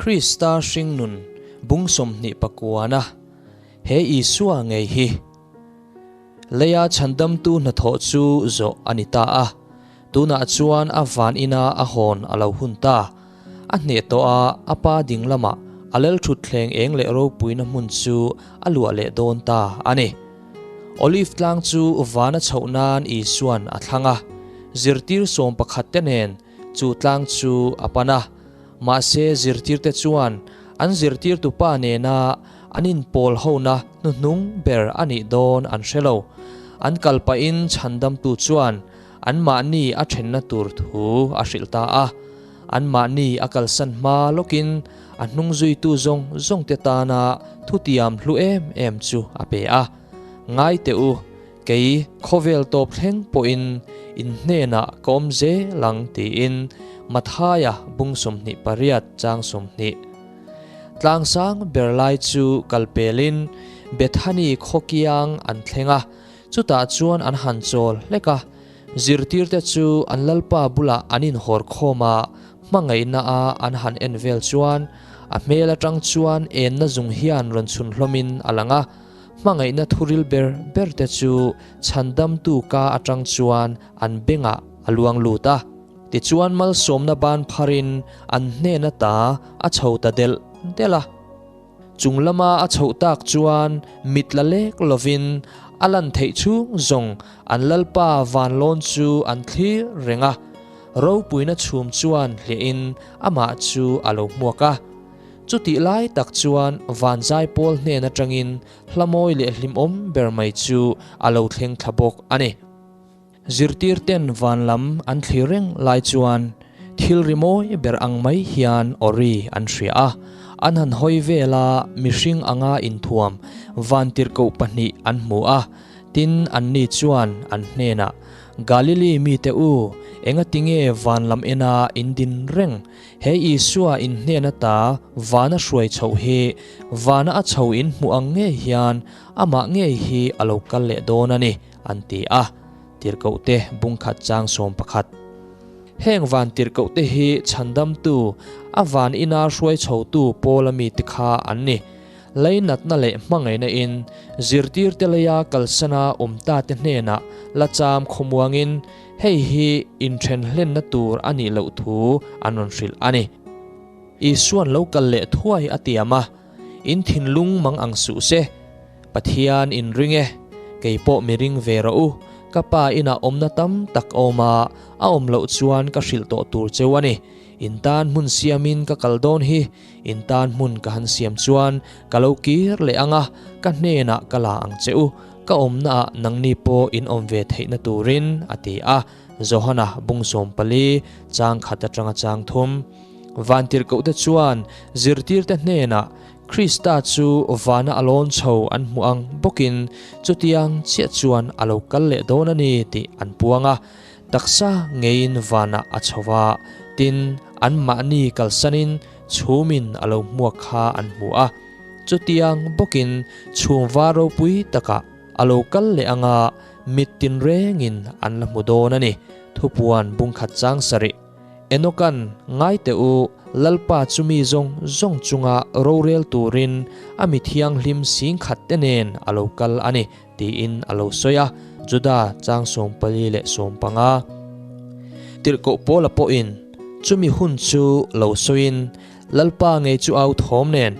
Krista hringnun bung 29-a he Isua ngei hi leia chhandamtu hnathawh chu zawh a ni ta a, tunah chuan a van ina a hawn a lo hun ta. A hneh tawh a, a pa ding lamah a lalthutthleng eng leh ropuina hmun chu a luah leh dawn ta a ni. Olive tlang chu vana chhoh nan Isua'n a thlang a, zirtir 11 te nen chu tlang chu a pan a. Mahse zirtirte chuan an zirtirtu pa nena an inpawl hona hnuhnung ber a nih dawn an hre lo. An kal pahin chhandamtu chuan anmahni a thenna tur thu a hrilh ta a. Anmahni a kalsan hma lawkin a hnung zuitu zawng zawngte tana thutiam hlu em em chu a pe a. Ngai teh u, kei khawvel tawp thleng pawhin in hnenah ka awm zel ang tiin Mathaia bung 28 chang 20. Tlangsang ber lai chu kal pelin Bethany khaw kiang an thleng a, chutah chuan an han chawl hlek a. Zirtirte chu an Lalpa bulah an inhawr khawm a, hmangaihna a an han en vel chuan a hmel atang chuan enna zung hian rawn chhun hlawmin a lang a, hmangaihna thuril ber ber te chu chhandamtu ka atang chuan an bengah a luang lut a. Tichuan malsawmna ban pharin an hnen ata a chho ta delh delh a. Chung lama a chhoh tak chuan mit la lek lovin a lan theih chhung zawng an Lalpa vanlawn chu an thlir reng a, ropuina chhum chuan hliahin amah chu a lo hmuak a. Chutih lai tak chuan vanzai pawl hnen atangin hla mawi leh hlimawm ber mai chu a lo thleng thla bawk a ni. Zirtirten van lam an thlir reng lai chuan thil ri mawi ber ang mai hian awri an hria a, an han hawi vel a, mihring anga inthuam vantirhkoh pahnih an hmu a, tin anni chuan an hnenah, Galili mite u, engatinge van lam ena in din reng? He Isua in hnen ata vana hruai chhoh hi vana a chho in hmuh ang ngei hian amah ngei hi a lo kal leh dawn a ni, an ti a. Tirhkohte bungkhat chang 11. Heng van tirhkohte hi chhandamtu, a van ina hruai chhotu Paula mite kha an ni. Leinatna leh hmangaihna in zirtirte leia kalsana awm tate hnenah la cham khawmuangin hei hi inthen hlenna tur a nih loh thu an rawn hrilh a ni. Isuan lo kal leh thuai a tiam a, in thinlung mang ang suh se. Pathian in ring e, kei pawh mi ring ve rawh u, ka pa inah awmna tam tak a awm a, a awm loh chuan ka hrilh tawh tur cheu a ni. In tan hmun siamin ka kal dawn hi, in tan hmun ka han siam chuan ka lo kir leh ang a, ka hnenah ka la ang che u, ka awmnaah nangni pawh in awm ve theihna turin, a ti a. Johana bung 14, chang khat atanga chang thum. Vantirhkohte chuan zirtirte hnenah Krista chu vana a lawn chho an hmuh ang bawkin chutiang chiah chuan a lo kal leh dawn a ni tih an puang a. Taksa ngeiin vanah a chho va, tin, anmahni kalsanin chhumin a lo hmuak kha an hmu a. Chutiang bawkin chhum var ropui takah a lo kal leh anga mit tinrengin an la hmu dawn a ni. Thupuan bungkhat chang sarih. Enokan, Ngai teh u, Lalpa chu mi zawng zawng chunga rorel turin a mi thianghlim singkhat te nen a lo kal a ni, tiin a lo sawi a, Juda chang 14 leh 15. Tirhkoh Paula pawhin chumi hun chu lo sawiin, Lalpa ngei chu au thawm nen,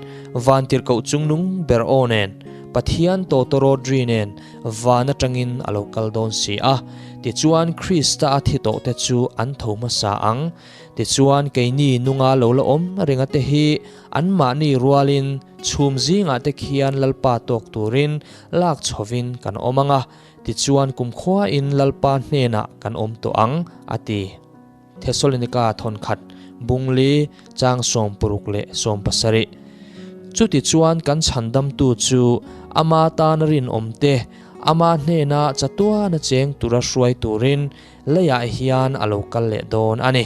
van tirhkoh chungnung ber aw nen, Pathian tawtawrawt ri nen van atangin a lo kal dawn si a, tichuan Krista a thi tawhte chu an tho hmasa ang. Tichuan keini nunga lo la awm renga te hi anmahni rualin chhum zingah te khian Lalpa tawk turin lak chhovin kan awm ang a, tichuan kumkhuain Lalpa hnenah kan awm tawh ang, a ti. Thesalonika thawnkhat bungli chang 60 leh 70. Chutichuan kan chhandamtu chu ama tana rinawmte, ama hnena chatuana cheng tura hruai turin leiah hian a lo kal leh dawn a ni.